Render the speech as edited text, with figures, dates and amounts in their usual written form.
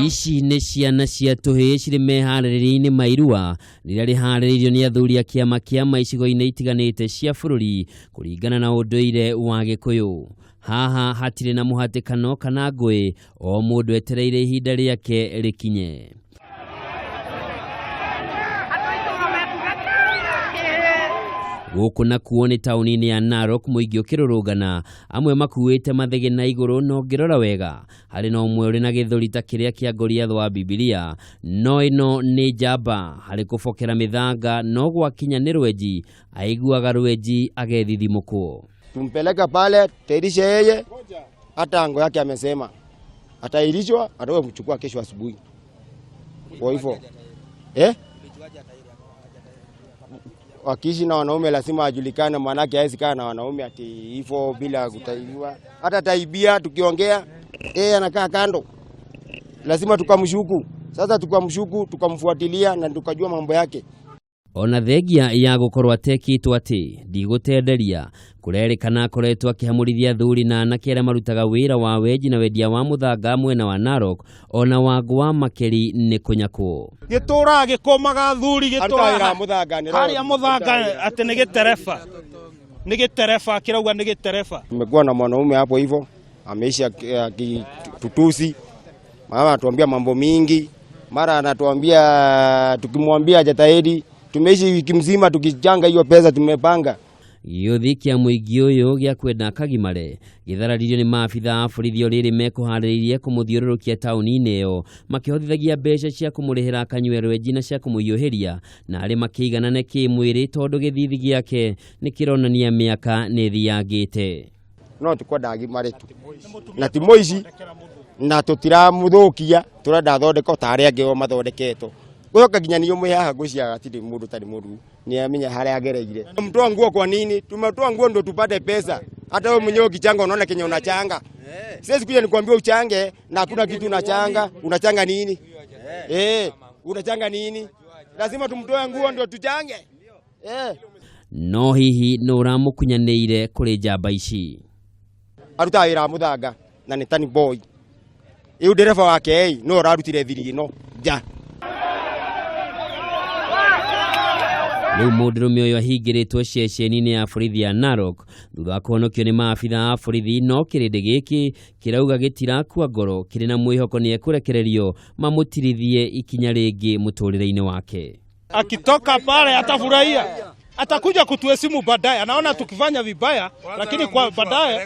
Ici nĩ ciana cia tũhĩĩ cirĩ meharĩrĩria-inĩ ma irua rĩrĩa rĩharĩrĩirio nĩ athuri a kĩama kĩama icigo-inĩ itiganĩte cia bũrũri kũringana na ũndũire wa Gĩkũyũ. Haha hatirĩ na mũhatĩkano kana ngũĩ, o mũndũ etereire ihinda rĩake rĩkinye. Gũkũ nakuo nĩ taũni-inĩ ya Narok, mũingĩ ũkĩrũrũngana, amwe makuĩte mathĩgĩ na igũrũ, na ũngĩrora wega harĩ na ũmwe ũrĩ na gĩthũri ta kĩrĩa kĩa Goliath wa Bibilia, no ĩno nĩ njamba harĩ kũbokera mĩthanga, no gwakinya nĩ rwenji aiguaga rwenji agethithimũkwo. Tumpeleka pale tairishe yeye, hata ango yake amesema atairishwa, atakuja kuchukua kesho asubuhi. Kwa hivyo wakiishi na wanaume lazima ajulikane, maanake hawezi kaa na wanaume ati hivyo bila kutaibiwa. Hata taibia tukiongea yeye anakaa kando, lazima tukamshuku. Sasa tukamshuku, tukamfuatilia na tukajua mambo yake. Ona thengia ya gũkorwo atekĩtwo atĩ ndigũtenderia, kũrerĩkana akoretwo akĩhamũrithia athuri na anake arĩa marutaga wĩra wa wenji na wendia wa mũthanga mwena wa Narok, ona wangũ wa makeri nĩ kũnyakwo. Gĩtũraga gĩkũmaga athuri. Arutaga wĩra wa Gĩtũraga mũthanga nĩ harĩa mũthanga atĩ nĩ gĩtereba, nĩ gĩtereba, kĩrauga nĩ gĩtereba. Tumekuwa na mwanaume hapo hivyo ameishi akitutusi, mama anatuambia mambo mingi, mara anatuambia tukimwambia hajatahidi. Tumeishi wiki mzima tukichanga hiyo pesa tumepanga. Gĩũthi kĩa mũingĩ ũyũ gĩa kwenda kagimare gĩthararirio nĩ maabitha a borithi o rĩrĩ mekũharĩrĩirie kũmũthiũrũrũkia taũni-inĩ ĩyo, makĩhotithagia mbeca cia kũmũrĩhĩra akanyue rwenji na cia kũmũhiũhĩria, na arĩ makĩiganane kĩmwĩrĩ tondũ gĩthithi gĩake nĩ kĩronania mĩaka nĩ ĩthiangĩte. No tukwenda agimare tu na ti mũici na tũtiramũthũkia, tũrenda athondekwo ta arĩa angĩ o mathondeketwo. Gũcoka nginya niĩ ũmwe haha ngwĩciria hatirĩ mũndũ ũtarĩ mũruu, nĩ amenya harĩa agereire. Tumtoa nguo kwa nini? Tumetoa nguo ndio tupate pesa. Hata wewe mwenyewe ukichanga unaona kenye unachanga. Siwezi kuja nikwambia uchange na hakuna kitu unachanga. Unachanga nini? Unachanga nini? Lazima tumtoe nguo ndio tuchange. No hihi nũ ũramũkunyanĩire kũrĩ njamba ici? Arutaga wĩra wa mũthanga na nĩ tani boy. Ĩu ndereba wake ĩ no ũrarutire thiri ĩno nja. Rĩu mũndũrũme ũyũ ahingĩrĩtwo ceceni-inĩ ya borithi ya Narok thutha wa kũhonokio nĩ maabitha a borithi, no kĩrĩndĩ gĩkĩ kĩrauga gĩtirakua ngoro, kĩrĩ na mwĩhoko nĩ ekũrekererio mamũtirithie ikinya rĩngĩ mũtũrĩre-inĩ wake. Akitoka pale atafurahia, atakuja kutuheshimu baadaye. Anaona tukifanya vibaya, lakini kwa baadaye.